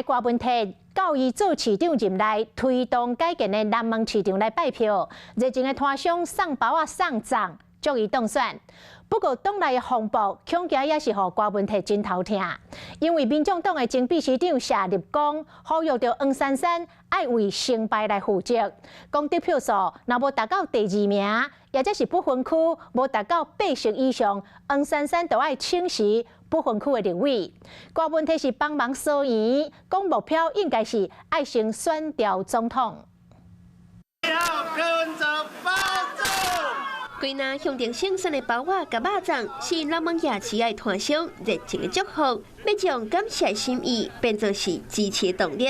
來郭文鐵到伊做市長任內推動改建的南門市場來拜票，熱情的攤商送包仔送粽，祝伊當選。不過黨內的風暴，恐驚也是予郭文鐵真頭疼，因為民眾黨的前秘書長謝立功呼籲著黃珊珊愛為成敗來負責，講得票數若無達到第二名，抑者是不分區無達到80以上，黃珊珊就愛請辭不分區的立委。郭文鐵是幫忙疏言，講目標應該是愛先選掉總統。柯文哲保重。規籃象徵勝選的包仔佮肉粽，是南門夜市的攤商熱情的祝福，欲將感謝心意變做是支持的動力。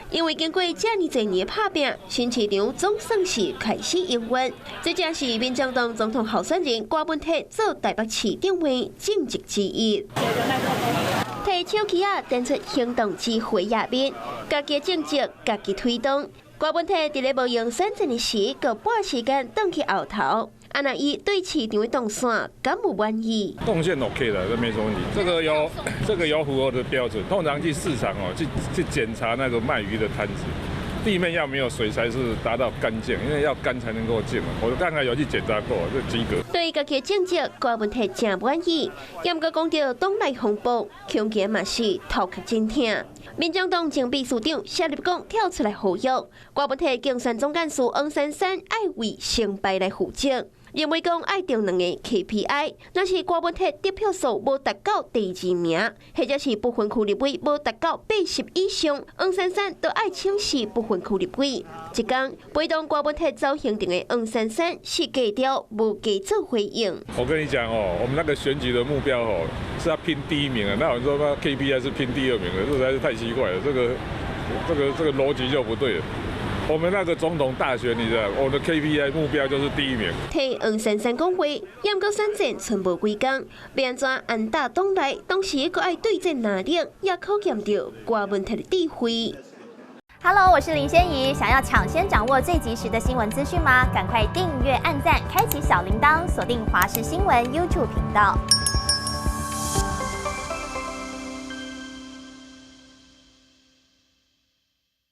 因為經過遮爾濟年的拍拚，新市場總算是開始營運。這正是民眾黨總統候選人郭文鐵做台北市長的政績之一。提手機仔展出行動指揮頁面，家己政績，家己推動。郭文鐵佇咧無閒選戰的時，閣撥時間轉去後頭。啊，若伊對市場的動線敢有滿意？動線 OK 的，這沒什麼問題。這個有符合的標準。通常去市場哦，去檢查那個賣魚的攤子，地面要沒有水才是達到乾淨，因為要乾才能夠淨。我剛才有去檢查過，這及格。對家己的政績，郭文鐵誠滿意。毋過講著黨內風暴，恐驚嘛是頭殼真疼。民眾黨前秘書長謝立功跳出來呼籲，郭文鐵競選總幹事黃珊珊愛為成敗來負責。認為講愛定兩個 KPI，若是郭文鐵得票數無達到第二名，或者是不分區立委無達到80以上，黃珊珊都愛請辭不分區立委。這工陪同郭文鐵走行程的黃珊珊是低調，無加做回應。我跟你講哦，我們那個選舉的目標哦是要拼第一名啊，那有人說那 KPI 是拼第二名的，這實在是太奇怪了，這個邏輯就不對了。我們那個總統大選，你知道，我的 KPI 目標就是第一名。替黃珊珊講話，毋過選戰賰無幾工，欲按怎安打黨內，同時閣愛對戰藍綠，也考驗著郭文鐵的智慧。 Hello，我是林仙怡，想要搶先掌握最及時的新聞資訊嗎？趕快訂閱、按讚、開啟小鈴鐺，鎖定華視新聞 YouTube 頻道。